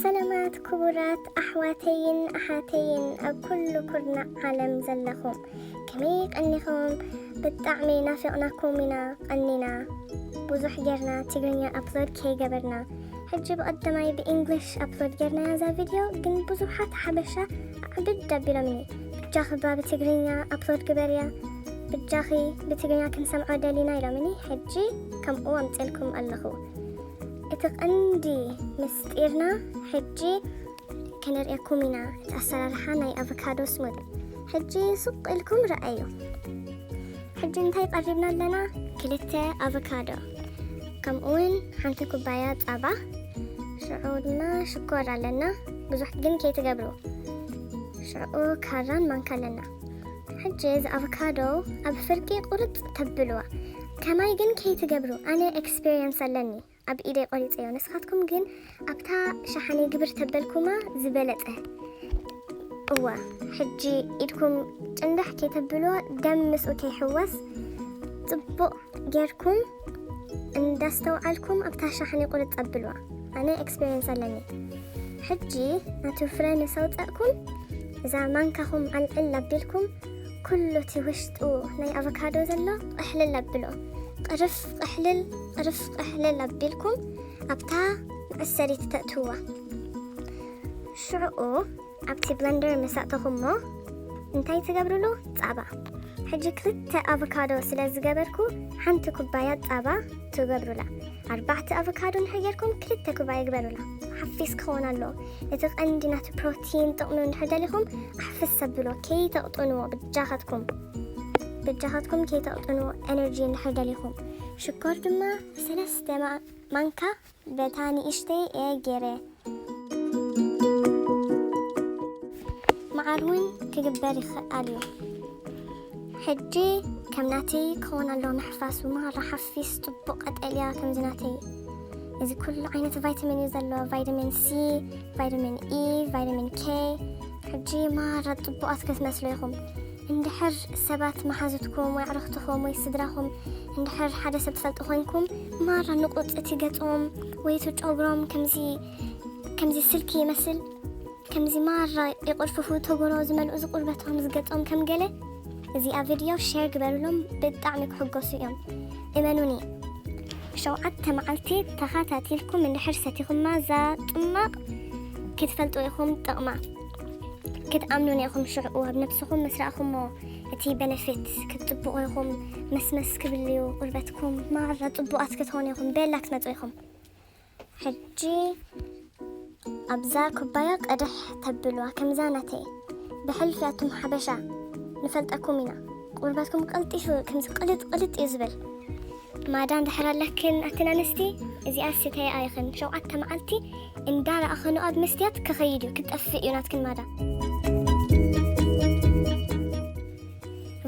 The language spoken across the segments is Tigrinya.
ሰላማት ክቡራት ኣሕዋተይን ኣሓተይን ኣብ ኩሉ ኩርናዕ ዓለም ዘለኹም፣ ከመይ ቀኒኹም? ብጣዕሚ ናፊቕናኩም ኢና፣ ቀኒና። ብዙሕ ጌርና ትግርኛ ኣፕሎድ ከይገበርና። ሕጂ ብቐዳማይ ብእንግሊሽ ኣፕሎድ ጌርናያ እዛ ቪድዮ፣ ግን ብዙሓት ሓበሻ ዓብድ ኣቢሎምኒ። ብጃኺ እባ ብትግርኛ ኣፕሎድ ግበርያ፣ ብጃኺ ብትግርኛ ክንሰምዖ ደሊና ኢሎምኒ። ሕጂ ከምኡ ኣምፅኤልኩም ኣለኹ። እቲ ቀንዲ ምስጢርና ሕጂ ከነርእየኩም ኢና፣ እቲ ኣሰራርሓ ናይ ኣቮካዶ ስሙዝ። ሕጂ ሱቕ ኢልኩም ረኣዩ። ሕጂ እንታይ ቀሪብና ኣለና? ክልተ ኣቮካዶ፣ ከምኡውን ሓንቲ ኩባያ ጸባ፣ ሽዑ ድማ ሽኮር ኣለና። ብዙሕ ግን ከይትገብሩ። ሽዑ ካራን ማንካ ኣለና። ሕጂ እዚ ኣቮካዶ ኣብ ፍርቂ ቁርጽ ተብልዋ። ከማይ ግን ከይትገብሩ፣ ኣነ ኤክስፒሪየንስ ኣለኒ። ኣብ ኢደይ ቆሪጸዮ። ንስኻትኩም ግን ኣብታ ሸሓኒ ግብር ተበልኩማ ዝበለጸ። እወ፣ ሕጂ ኢድኩም ጭንድሕ ከይተብልዎ፣ ደም ምስኡ ከይሕወስ ጽቡቕ ጌርኩም እንዳስተውዓልኩም ኣብታ ሸሓኒ ቁርጽ ኣብልዋ። ኣነ ኤክስፒሪየንስ ኣለኒ። ሕጂ ናቱ ፍረ ምስ ኣውጻእኩም፣ እዛ ማንካኹም ኣልዕል ኣቢልኩም፣ ኩሉ እቲ ውሽጡ ናይ ኣቮካዶ ዘሎ ቅሕልል ኣብሎ። ቅርፍ ቅሕልል፣ ቅርፍ ቅሕልል ኣቢልኩም ኣብታ መዕሰሪት ተእትውዋ። ሽዑ ኣብቲ ብለንደር ምስ ኣእተኹሞ እንታይ ትገብርሉ? ጻባ። ሕጂ ክልተ ኣቮካዶ ስለ ዝገበርኩ ሓንቲ ኩባያ ጻባ ትገብሩላ። ኣርባዕተ ኣቮካዶ እንድሕር ጌርኩም ክልተ ኩባያ ግበሩላ። ሓፊስ ክኸውን ኣለዎ። እቲ ቀንዲ ናቱ ፕሮቲን ጥቕሚ እንድሕር ደሊኹም ኣሕፍስ ኣብሎ፣ ከይተቕጥንዎ ብጃኻትኩም። ብጃኻትኩም ከይተቕጥንዎ ኤነርጂ እንድሕር ደሊኹም። ሽኮር ድማ ሰለስተ ማ-፣ ማንካ በታ ንእሽተይ እየ ገይረ። መዓር እውን ክግበር ይኽኣል እዩ። ሕጂ ከም ናተይ ክኸውን ኣለዎ ምሕፋሱ፣ ማራ ሓፊስ ጽቡቕ ቀጠልያ ከምዚ ናተይ። እዚ ኩሉ ዓይነት ቫይታሚን እዩ ዘለዎ፣ ቫይታሚን ሲ፣ ቫይታሚን ኢ፣ ቫይታሚን ኬ። ሕጂ ማራ ጽቡቓት ክትመስሉ ኢኹም። እንድሕር ሰባት መሓዙትኩም ወይ ኣዕሩኽትኹም ወይ ስድራኹም እንድሕር ሓደ ሰብ ትፈልጡ ኮይንኩም፣ ማራ ንቑጽ እቲ ገጾም ወይ እቲ ጨጉሮም ከምዚ፣ ከምዚ ስልኪ ይመስል፣ ከምዚ ማራ ይቕርፍፉ፣ ተጎሮ ዝመልኡ ዝቁርበቶም ዝገጾም ከም ገለ፣ እዚኣ ቪድዮ ሼር ግበሩሎም፣ ብጣዕሚ ክሕጎሱ እዮም። እመኑኒ፣ ሸውዓተ መዓልቲ ተኸታቲልኩም እንድሕር ሰቲኹማ እዛ ጽማቕ ክትፈልጡ ኢኹም ጥቕማ። ክትኣምኑኒ ኢኹም ሽዕኡ ኣብ ነብስኹም ምስ ረኣኹሞ እቲ ቤነፊት ክትጽብቑ ኢኹም። መስመስ ክብል እዩ ቁርበትኩም፣ ማራ ጽቡቓት ክትኾኑ ኢኹም፣ ቤላ ክትመጹ ኢኹም። ሕጂ ኣብዛ ኩባያ ቀድሕ ተብልዋ ከምዛ ናተይ። ብሕልፊ ኣቱም ሓበሻ ንፈልጠኩም ኢና። ቁርበትኩም ቀልጢፉ ከምዚ ቅልጥ ቅልጥ እዩ ዝብል። ማዳ እንድሕር ኣለክን ኣትን ኣንስቲ፣ እዚኣ ስተያ ኣይኽን። ሸውዓተ መዓልቲ እንዳረኣኸንኦ ኣብ መስትያት ክኸይድ እዩ፣ ክጠፍእ እዩ ናትክን ማዳ።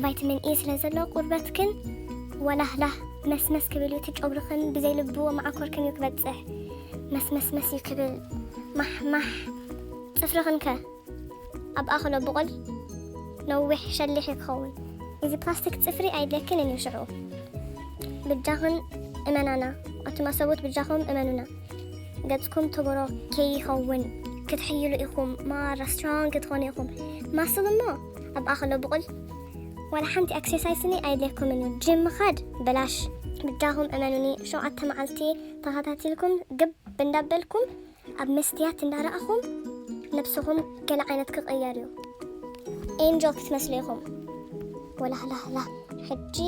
ቫይታሚን ኢ ስለ ዘሎ ቁርበትክን ወላህላህ መስመስ ክብል እዩ። እቲ ጨጉርኽን ብዘይ ልቡ መዓኮርክን እዩ ክበጽሕ። መስመስመስ እዩ ክብል። ማሕማሕ። ጽፍርኽን ከ? ኣብ ኣኽሎ ብቑል ነዊሕ ሸሊሕ እዩ ክኸውን። እዚ ፕላስቲክ ጽፍሪ ኣይድለክን እዩ ሽዑ። ብጃኽን እመናና፣ ኣቱም ኣሰቡት ብጃኹም እመኑና። ገጽኩም ተጎሮ ከይኸውን ክትሕይሉ ኢኹም፣ ማራ ስትሮንግ ክትኾኑ ኢኹም። ማስል እሞ ኣብ ኣኽሎ ብቑል ዋላ ሓንቲ ኤክሰርሳይስኒ ኣይድለኩምን እዩ። ጅም ምኻድ በላሽ። ብጃኹም እመኑኒ፣ ሸውዓተ መዓልቲ ተኸታቲልኩም ግብ እንዳበልኩም ኣብ መስትያት እንዳረኣኹም ነብስኹም ገለ ዓይነት ክቕየር እዩ። ኤንጀል ክትመስሉ ኢኹም። ወላህላህላ። ሕጂ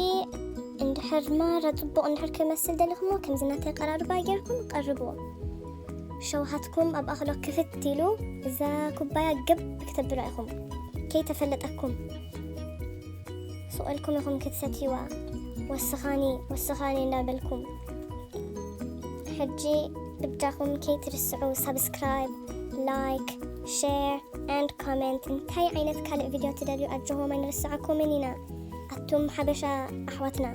እንድሕር ማራ ጽቡቕ እንድሕር ክመስል ደሊኹሞ፣ ከምዚ ናተይ ኣቀራርባ ጌርኩም ቀርብዎ። ሸውሃትኩም ኣብ ኣኽሎ ክፍት ኢሉ፣ እዛ ኩባያ ግብ ክተብላ ኢኹም። ከይተፈለጠኩም። ስቕ ኢልኩም ኢኹም ክትሰትይዋ። ወስኻኒ፣ ወስኻኒ እንዳበልኩም። ሕጂ ብጃኹም ከይትርስዑ ሳብስክራይብ፣ ላይክ፣ ሼር and ኮመንት። እንታይ ዓይነት ካልእ ቪድዮ ትደልዩ? ኣጆኹም ኣይንርስዓኩምን ኢና። ኣቱም ሓበሻ ኣሕዋትና፣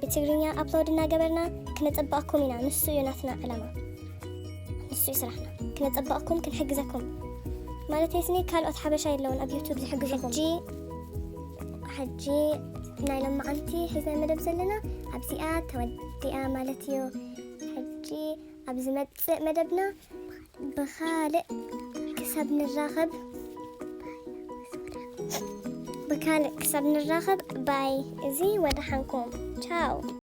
ብትግርኛ ኣፕሎድ እናገበርና ክነጸብቐኩም ኢና። ንሱ እዩ ናትና ዕላማ። ንሱ እዩ ስራሕና። ክነጸብቐኩም፣ ክንሕግዘኩም። ማለተይ ስኒ ካልኦት ሓበሻ የለውን ኣብ ዩቱብ ዝሕግዝኹም። ሕጂ፣ ሕጂ ናይ ሎማዓንቲ ሒዝና መደብ ዘለና ኣብዚኣ ተወዲኣ ማለት እዩ። ሕጂ ኣብ ዝመጽእ መደብና ብኻልእ ክሳብ ንራኸብ ብካልእ ክሳብ ንራኸብ ባይ። እዚ ወደ ሓንኩም ቻው።